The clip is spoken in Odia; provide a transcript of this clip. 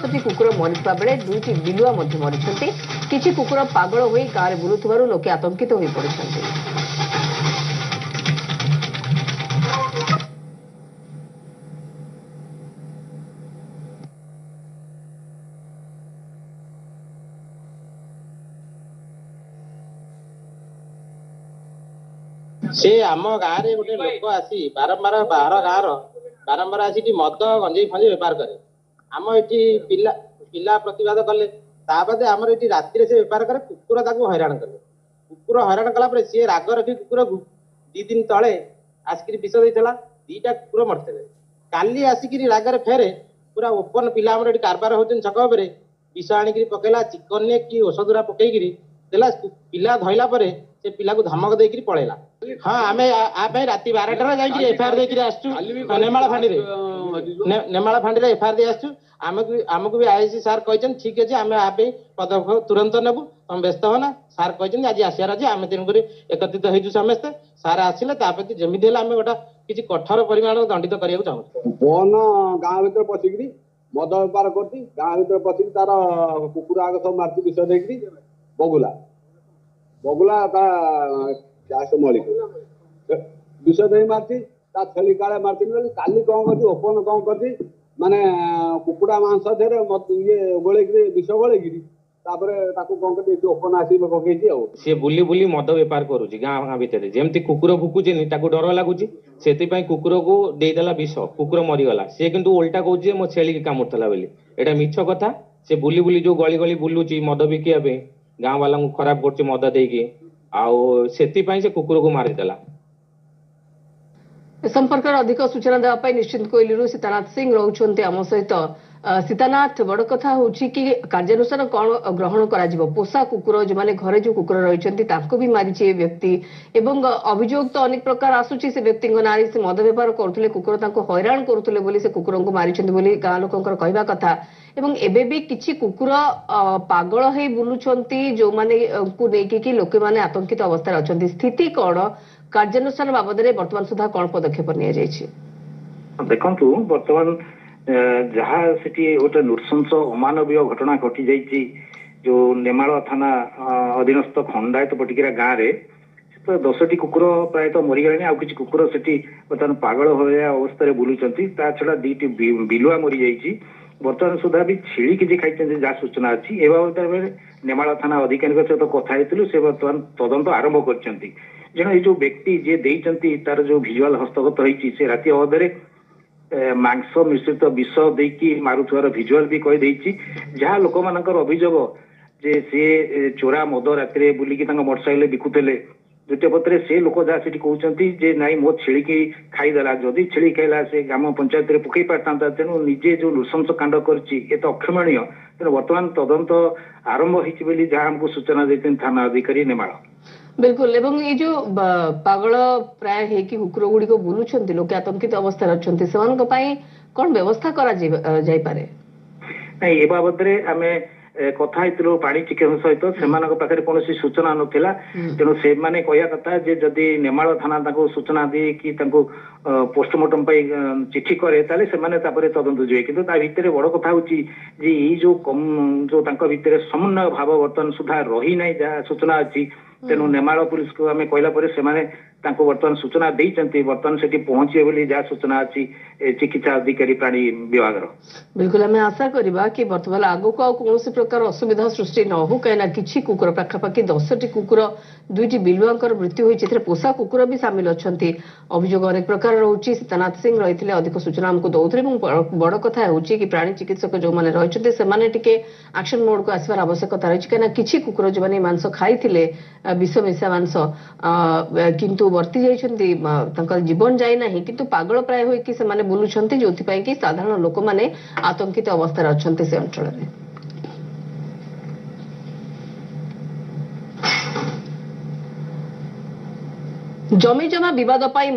10ଟି କୁକୁର ମରିଥିବା ବେଳେ 2ଟି ବିଲୁଆ ମଧ୍ୟ ମରିଛନ୍ତି। କିଛି କୁକୁର ପାଗଳ ହୋଇ ଗାଁରେ ବୁଲୁଥିବାରୁ ଲୋକେ ଆତଙ୍କିତ ହୋଇପଡ଼ିଛନ୍ତି। ସେ ଆମ ଗାଁରେ ଗୋଟେ ଲୋକ ଆସି ବାରମ୍ବାର ବାହାର ଗାଁର ବାରମ୍ବାର ଆସିକି ମଦ ଗଞ୍ଜେଇ ଫଞ୍ଜେଇ ବେପାର କରେ। ଆମ ଏଠି ପିଲା ପିଲା ପ୍ରତିବାଦ କଲେ, ତା ବାଦେ ଆମର ଏଠି ରାତିରେ ସେ ବେପାର କରେ। କୁକୁର ତାକୁ ହଇରାଣ କଲେ। କୁକୁର ହଇରାଣ କଲା ପରେ ସିଏ ରାଗ ରଖି କୁକୁରକୁ 2 ଦିନ ତଳେ ଆସିକିରି ବିଷ ଦେଇଥିଲା। 2ଟା କୁକୁର ମରିଥିଲେ। କାଲି ଆସିକିରି ରାଗରେ ଫେରେ ପୁରା ଓପନ ପିଲା ଆମର ଏଠି କାରବାର ହଉଛନ୍ତି ଛକ ଉପରେ, ବିଷ ଆଣିକିରି ପକେଇଲା। ଚିକନରେ କି ଔଷଧରା ପକେଇକିରି ଦେଲା। ପିଲା ଧଇଲା ପରେ ସେ ପିଲାକୁ ଧମକ ଦେଇକିରି ପଳେଇଲା। ହଁ, ଆମେ ଆ ପାଇଁ ରାତି 12ଟାରେ ଯାଇକିରି ଏଫଆଇଆର ଦେଇକିରି ଆସିଛୁ ନେମାଳ ଫାଣ୍ଡିରେ। ନେମାଳ ଫାଣ୍ଡିରେ ଏଫଆଇଆର ଦେଇ ଆସିଛୁ। ଆମକୁ ବି ଆଇସି ସାର୍ କହିଛନ୍ତି ଠିକ ଅଛି, ଆମେ ଆ ପାଇଁ ପଦକ୍ଷେପ ତୁରନ୍ତ ନେବୁ, ତମେ ବ୍ୟସ୍ତ ହ ନା। ସାର୍ କହିଛନ୍ତି ଆଜି ଆସିବାର ଅଛି। ଆମେ ତେଣୁକରି ଏକତ୍ରିତ ହେଇଛୁ ସମସ୍ତେ। ସାର୍ ଆସିଲେ ତା ପ୍ରତି ଯେମିତି ହେଲେ ଆମେ ଗୋଟେ କିଛି କଠୋର ପରିମାଣର ଦଣ୍ଡିତ କରିବାକୁ ଚାହୁଁଛୁ। ପବନ ଗାଁ ଭିତରେ ପଶିକିରି ମଦ ବେପାର କରୁଛି। ଗାଁ ଭିତରେ ପଶିକି ତାର କୁକୁର ଆଗ ସବୁ ମାରିଛି ବିଷ ଦେଇକିରି। ବଗୁଲା ବଗୁଲା ତା ଗ୍ୟାସ ମଳିକ ବିଷ ଦେଇ ମାରିଛି। ତା ଛେଳି କାଳେ ମାରିଛି ବୋଲି କାଲି କଣ କରିଛି, ଓପନ କଣ କରିଛି ମାନେ କୁକୁଡ଼ା ମାଂସ ଦେହରେ ଇଏ ଗୋଳେଇକିରି ବିଷ ଗୋଳେଇକିରି ତାପରେ ତାକୁ କଣ କରିଛି ଏଠି ଓପନ ଆସିକି ପକେଇଛି। ଆଉ ସିଏ ବୁଲି ବୁଲି ମଦ ବେପାର କରୁଛି ଗାଁ ଗାଁ ଭିତରେ। ଯେମିତି କୁକୁର ଭୁକୁଚେନି ତାକୁ ଡର ଲାଗୁଛି, ସେଥିପାଇଁ କୁକୁରକୁ ଦେଇଦେଲା ବିଷ, କୁକୁର ମରିଗଲା। ସିଏ କିନ୍ତୁ ଓଲଟା କହୁଛି ଯେ ମୋ ଛେଳିକି କାମୁଡୁଥିଲା ବୋଲି। ଏଇଟା ମିଛ କଥା। ସେ ବୁଲି ବୁଲି ଯୋଉ ଗଳି ଗଳି ବୁଲୁଛି ମଦ ବିକିବା ପାଇଁ, ଗାଁ ବାଲାଙ୍କୁ ଖରାପ କରୁଛି ମଦ ଦେଇକି, ଆଉ ସେଥିପାଇଁ ସେ କୁକୁରକୁ ମାରିଦେଲା। ଏ ସମ୍ପର୍କରେ ଅଧିକ ସୂଚନା ଦେବା ପାଇଁ ନିଶ୍ଚିନ୍ତ କୋଇଲିରୁ ସୀତାନାଥ ସିଂ ରହୁଛନ୍ତି ଆମ ସହିତ। ସୀତାନାଥ, ବଡ଼ କଥା ହେଉଛି କି କାର୍ଯ୍ୟାନୁଷ୍ଠାନ କ'ଣ ଗ୍ରହଣ କରାଯିବ? ପୋଷା କୁକୁର ଯେଉଁମାନେ ଘରେ ଯେଉଁ କୁକୁର ରହିଛନ୍ତି ତାଙ୍କୁ ବି ମାରିଛି ଏ ବ୍ୟକ୍ତି, ଏବଂ ଅଭିଯୋଗ ତ ଅନେକ ପ୍ରକାର ଆସୁଛି ସେ ବ୍ୟକ୍ତିଙ୍କ ନାଁରେ। ସେ ମଦ ବେପାର କରୁଥିଲେ, କୁକୁର ତାଙ୍କୁ ହଇରାଣ କରୁଥିଲେ ବୋଲି ସେ କୁକୁରଙ୍କୁ ମାରିଛନ୍ତି ବୋଲି ଗାଁ ଲୋକଙ୍କର କହିବା କଥା। ଏବଂ ଏବେ ବି କିଛି କୁକୁର ପାଗଳ ହେଇ ବୁଲୁଛନ୍ତି, ଯେଉଁମାନଙ୍କୁ ନେଇକି କି ଲୋକମାନେ ଆତଙ୍କିତ ଅବସ୍ଥାରେ ଅଛନ୍ତି। ସ୍ଥିତି କ'ଣ? କାର୍ଯ୍ୟାନୁଷ୍ଠାନ ବାବଦରେ ବର୍ତ୍ତମାନ ସୁଦ୍ଧା କ'ଣ ପଦକ୍ଷେପ ନିଆଯାଇଛି? ଦେଖନ୍ତୁ, ବର୍ତ୍ତମାନ ଯାହା ସେଠି ଗୋଟେ ନୃଶଂସ ଅମାନବୀୟ ଘଟଣା ଘଟିଯାଇଛି ଯୋଉ ନେମାଳ ଥାନା ଅଧୀନସ୍ଥ ଖଣ୍ଡାୟତ ପଟିକିରା ଗାଁରେ, ତ 10ଟି କୁକୁର ପ୍ରାୟତଃ ମରିଗଲେଣି। ଆଉ କିଛି କୁକୁର ସେଠି ବର୍ତ୍ତମାନ ପାଗଳ ଭଳିଆ ଅବସ୍ଥାରେ ବୁଲୁଛନ୍ତି। ତା ଛଡା 2ଟି ବିଲୁଆ ମରିଯାଇଛି। ବର୍ତ୍ତମାନ ସୁଦ୍ଧା ବି ଛେଳି କିଛି ଖାଇଛନ୍ତି ଯାହା ସୂଚନା ଅଛି। ଏ ବାବଦରେ ନେମାଳ ଥାନା ଅଧିକାରୀଙ୍କ ସହିତ କଥା ହେଇଥିଲୁ। ସେ ବର୍ତ୍ତମାନ ତଦନ୍ତ ଆରମ୍ଭ କରିଛନ୍ତି। ଯେଣୁ ଏଇ ଯୋଉ ବ୍ୟକ୍ତି ଯିଏ ଦେଇଛନ୍ତି ତାର ଯୋଉ ଭିଜୁଆଲ ହସ୍ତଗତ ହେଇଛି, ସେ ରାତି ଅଧରେ ମାଂସ ମିଶ୍ରିତ ବିଷ ଦେଇକି ମାରୁଥିବାର ଭିଜୁଆଲ ବି କହିଦେଇଛି। ଯାହା ଲୋକମାନଙ୍କର ଅଭିଯୋଗ ଯେ ସିଏ ଚୋରା ମଦ ରାତିରେ ବୁଲିକି ତାଙ୍କ ମୋଟରସାଇକେଲରେ ବିକୁଥିଲେ। ଦ୍ୱିତୀୟ ପତ୍ରରେ ସେ ଲୋକ ଯାହା ସେଠି କହୁଛନ୍ତି ଯେ ନାଇଁ ମୋ ଛେଳିକି ଖାଇଦେଲା। ଯଦି ଛେଳି ଖାଇଲା ସେ ଗ୍ରାମ ପଞ୍ଚାୟତରେ ପକେଇ ପାରିଥାନ୍ତା। ତେଣୁ ନିଜେ ଯୋଉ ନୃଶଂସ କାଣ୍ଡ କରିଛି ଏ ତ ଅକ୍ଷମଣୀୟ। ତେଣୁ ବର୍ତ୍ତମାନ ତଦନ୍ତ ଆରମ୍ଭ ହେଇଛି ବୋଲି ଯାହା ଆମକୁ ସୂଚନା ଦେଇଛନ୍ତି ଥାନା ଅଧିକାରୀ ନେମାଳ। ବିଲକୁଲ। ଏବଂ ଏଇ ଯୋଉ ପାଗଳ ପ୍ରାୟ ହେଇକି କୁକୁର ଗୁଡ଼ିକ ବୁଲୁଛନ୍ତି, ଲୋକେ ଆତଙ୍କିତ ଅବସ୍ଥାରେ ଅଛନ୍ତି, ସେମାନଙ୍କ ପାଇଁ କଣ ବ୍ୟବସ୍ଥା କରାଯାଇ ଯାଇପାରେ? ନାଇଁ, ଏ ବାବଦରେ ଆମେ କଥା ହେଇଥିଲୁ ପ୍ରାଣୀ ଚିକିତ୍ସକ ସହିତ। ସେମାନଙ୍କ ପାଖରେ କୌଣସି ସୂଚନା ନଥିଲା। ତେଣୁ ସେମାନେ କହିବା କଥା ଯେ ଯଦି ନେମାଳ ଥାନା ତାଙ୍କୁ ସୂଚନା ଦେଇକି ତାଙ୍କୁ ପୋଷ୍ଟମର୍ଟମ ପାଇଁ ଚିଠି କରେ, ତାହେଲେ ସେମାନେ ତାପରେ ତଦନ୍ତ ଯିବେ। କିନ୍ତୁ ତା ଭିତରେ ବଡ କଥା ହଉଛି ଯେ ଏଇ ଯୋଉ ଯୋଉ ତାଙ୍କ ଭିତରେ ସମନ୍ୱୟ ଭାବ ବର୍ତ୍ତମାନ ସୁଦ୍ଧା ରହିନାହିଁ ଯାହା ସୂଚନା ଅଛି। ତେଣୁ ନେମାଳ ପୁଲିସକୁ ଆମେ କହିଲା ପରେ ସେମାନେ ତାଙ୍କୁ ବର୍ତ୍ତମାନ ସୂଚନା ଦେଇଛନ୍ତି। ବର୍ତ୍ତମାନ ସେଠି ପହଞ୍ଚିବେ ବୋଲି ଯାହା ସୂଚନା ଅଛି ଚିକିତ୍ସା ଅଧିକାରୀ ପ୍ରାଣୀ ବିଭାଗର। ବିଲକୁଲ, ଆମେ ଆଶା କରିବା କି ବର୍ତ୍ତମାନ ଆଗକୁ ଆଉ କୌଣସି ପ୍ରକାର ଅସୁବିଧା ସୃଷ୍ଟି ନ ହଉ, କାହିଁକିନା କିଛି କୁକୁର ପାଖାପାଖି 10ଟି କୁକୁର, 2ଟି ବିଲୁଆଙ୍କର ମୃତ୍ୟୁ ହୋଇଛି। ଏଥିରେ ପୋଷା କୁକୁର ବି ସାମିଲ ଅଛନ୍ତି। ଅଭିଯୋଗ ଅନେକ ପ୍ରକାର ରହୁଛି। ସୀତାନାଥ ସିଂ ରହିଥିଲେ, ଅଧିକ ସୂଚନା ଆମକୁ ଦଉଥିଲେ। ଏବଂ ବଡ଼ କଥା ହେଉଛି କି ପ୍ରାଣୀ ଚିକିତ୍ସକ ଯେଉଁମାନେ ରହିଛନ୍ତି ସେମାନେ ଟିକେ ଆକ୍ସନ ମୋଡକୁ ଆସିବାର ଆବଶ୍ୟକତା ରହିଛି, କାହିଁକିନା କିଛି କୁକୁର ଯେଉଁମାନେ ମାଂସ ଖାଇଥିଲେ, ବିଷ ମିଶା ମାଂସ, କିନ୍ତୁ ବର୍ତ୍ତି ଯାଇଛନ୍ତି, ତାଙ୍କର ଜୀବନ ଯାଇନାହିଁ, କିନ୍ତୁ ପାଗଳ ପ୍ରାୟ ହୋଇକି ସେମାନେ ବୁଲୁଛନ୍ତି, ଯୋଉଥିପାଇଁ କି ସାଧାରଣ ଲୋକମାନେ ଆତଙ୍କିତ ଅବସ୍ଥାରେ ଅଛନ୍ତି ସେ ଅଞ୍ଚଳରେ। ଜମିଜମା ବିବାଦ ପାଇଁ